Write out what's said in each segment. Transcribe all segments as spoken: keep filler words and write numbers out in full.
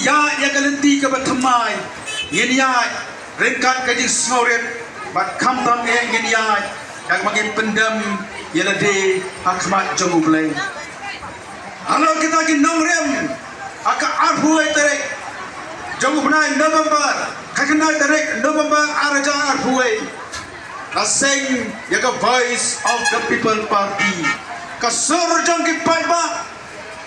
ïaid ïa ka lynti kaba thymmai, ngin ïaid ryngkat ka jingsngewrit bad khamtam eh ngin ïaid da kaba ngin pyndem ïa lade ha khmat jong U Blei. Halor kita ki nongrim, ha ka arphew tarik jong u bnai November, ka khyndai tarik November ar hajar arphew, la seng ïa ka Voice of the People Party, ka sur jong ki paidbah,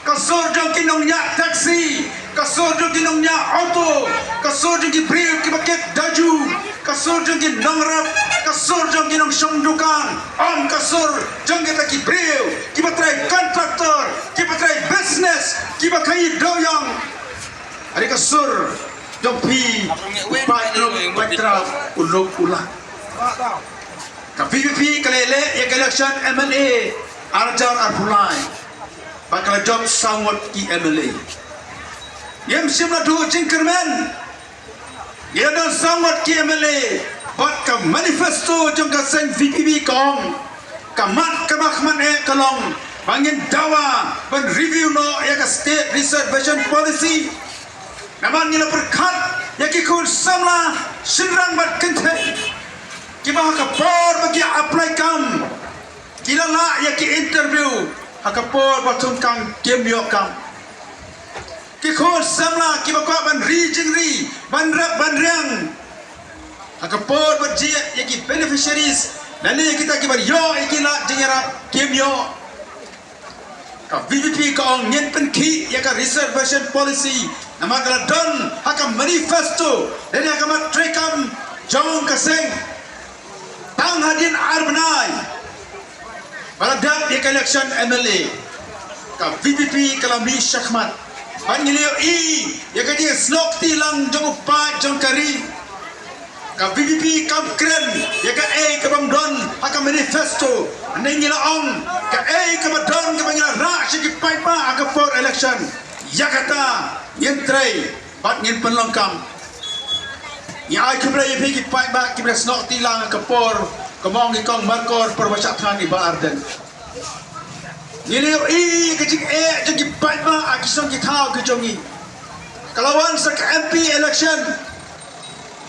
ka sur jong ki nongñiah taxi, ka sur jong ki nongñiah auto, ka sur jong ki briew kiba kit daju, ka sur jong ki nongrep, ka sur jong ki nongshong dukan, ym ka sur jong kita ki briew kiba trei contractor, kiba trei business, kiba khaïi dewïong. Ane ka sur jong phi, u paidbah, u paidbah, u lok u lak. Ka VPP ka la leh ïa ka election MLA ar hajar arphew lai, bad ka la jop saw ngut ki MLA. Ngim shym la duh jingkyrmen. Ngi la don saw ngut ki MLA, bad ka manifesto jong ka seng VPP ka ong, ka mat kaba khmat eh ka long ba ngin dawa ban review noh ïa ka State Reservation Policy. Namar ngi la pyrkhat ïa ki khun samla shynrang bad kynthei kiba ha ka por ba ki apply kam, ki la lah ïa ki interview, ha ka por ba thungkang kim ïoh kam. Ki khun samla kiba kwah ban ri jingri, ban rep ban riang, ha ka por ba jia ïa ki beneficiaries, lane kita kiba ïoh ïa ki lad jingïarap, kim ïoh. Ka VPP ka ong ngin pynkhih ïa ka Reservation Policy, namar ka la don ha ka manifesto lane ha ka mat treikam jong ka seng. Tang hadien ar bnai ba la dep ïa ka election MLA, ka VPP ka la mih shakhmat. Bad ngi la ïohi ïa ka jingsnoh kti lang jong u paid jong ka ri. Ka VPP kam kren ïa kaei ka bym don ha ka manifesto. Hynrei ngi la ong kaei kaba don kaba ngi la rah sha ki paidbah ha ka por election, ïa kata ngin trei bad ngin pynlong kam. Ngi ai khublei ïa phi ki paidbah kiba snoh kti lang ha ka por, kumba ong i kong Markor por ba shah thngan i Bah Ardent. Ngi la ïohi ka jingeh jong ki paidbah ha ki shnong ki thaw ki jong ngi. Ka la wan sa ka MP election,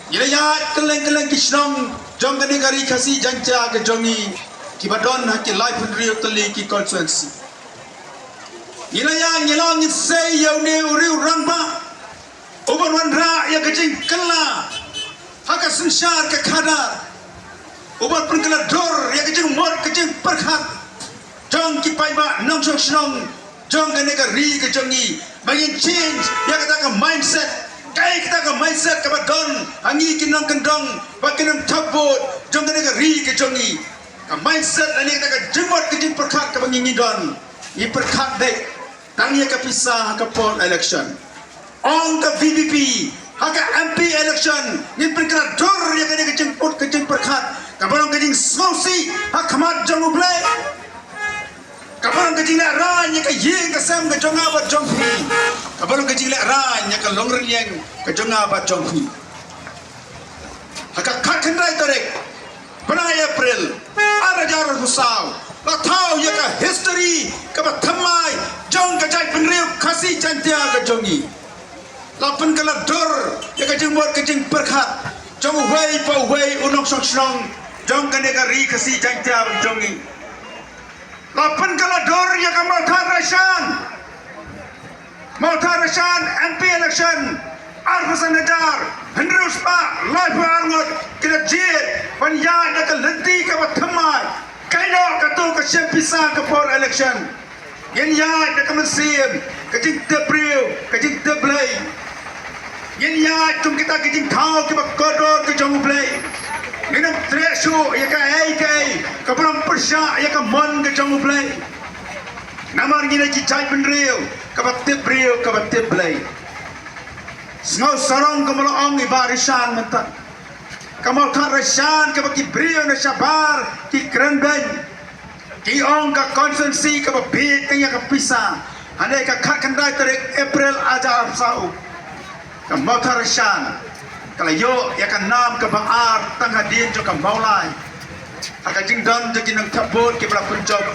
ngi la ïaid kylleng kylleng ki shnong jong kane ka ri Khasi Jaiñtia ka jong ngi, kiba don ha ki laiphew hynriew tylli ki constituency. Ngi la ïaid, ngi la ong ngin sei ïa une u riew rangbah uban wanrah ïa ka jingkylla ha ka synshar ka khadar, uban pynkylla dur ïa ka jingmut ka jingpyrkhat jong ki paidbah nongshong shnong jong kane ka ri ka jong ngi. Ba ngin change ïa kata ka mindset, kaei kata ka mindset kaba don ha ngi ki nongkyndong bad ki nongthep vote jong kane ka ri ka jong ngi. Ka mindset lane kata ka jingmut ka jingpyrkhat kaba ngi ngi don, ngi pyrkhat beit tang ïa ka pisa ha ka por election. Ong ka VPP, ha ka MP election ngin pynkylla dur ïa kane ka jingput ka jingpyrkhat, kaba long ka jingsngewsih ha khmat jong U Blei, kaba long ka jinglehrain ïa ka ïing ka sem ka jong nga bad jong phi, kaba long ka jinglehrain ïa ka longrynïeng ka jong nga bad jong phi. Ha ka khatkhyndai tarik bnai April ar hajar arphew saw, la thaw ïa ka history kaba thymmai jong ka jaitbynriew Khasi Jaiñtia ka jong ngi. La pynkylla dur ïa ka jingmut ka jingpyrkhat jong uwei pa uwei u nongshong shnong jong kane ka ri Khasi Jaiñtia jong ngi. La pynkylla dur ïa ka Mawthadraishan. Mawthadraishan MP election, arphew san hajar hynriew spah laiphew ar ngut ki la jied ban ïaid da ka lynti kaba thymmai. Kaei noh kato ka shim pisa ka por election? Ngin ïaid da ka mynsiem ka jingtip briew, ka jingtip Blei. Ngin ïaid kum kita ki jingthaw kiba kordor ka jong U Blei. Ngin ym treh shuh ïa kaei kaei kaba ym pyrshah ïa ka mon ka jong U Blei. Namar ngi dei ki jaitbynriew kaba tip briew, kaba tip Blei. Sngewsarong kumba la ong i Bah Rishan mynta. Ka Mawthadraishan kaba ki briew na shabar ki kren beiñ, ki ong ka constituency kaba bieit tang ïa ka pisa. Hynrei ka khatkhyndai tarik April ar hajar arphew saw, ka Mawthadraishan ka la ïoh ïa ka nam kaba ar tang hadien jong ka Mawlai, ha ka jingdon jong ki nongthep vote kiba la pynjop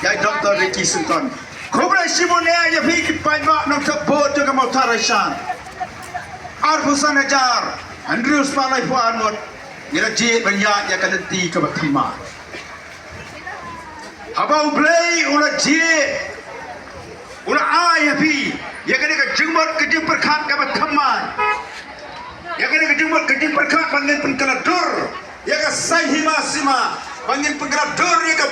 ïa i Doctor Ricky Syngkon. Khublei shibun eh ïa phi ki paidbah nongthep vote jong ka Mawthadraishan. Arphew san hajar hynriew spah laiphew ar ngut ngi la jied ban ïaid ïa ka lynti kaba thymmai. Haba U Blei u la jied, u la ai ha phi ïa kane ka jingmut ka jingpyrkhat kaba thymmai, ïa kane ka jingmut ka jingpyrkhat ba ngin pynkylla dur ïa ka saiñ hima sima, ba ngin pynkylla dur ïa ka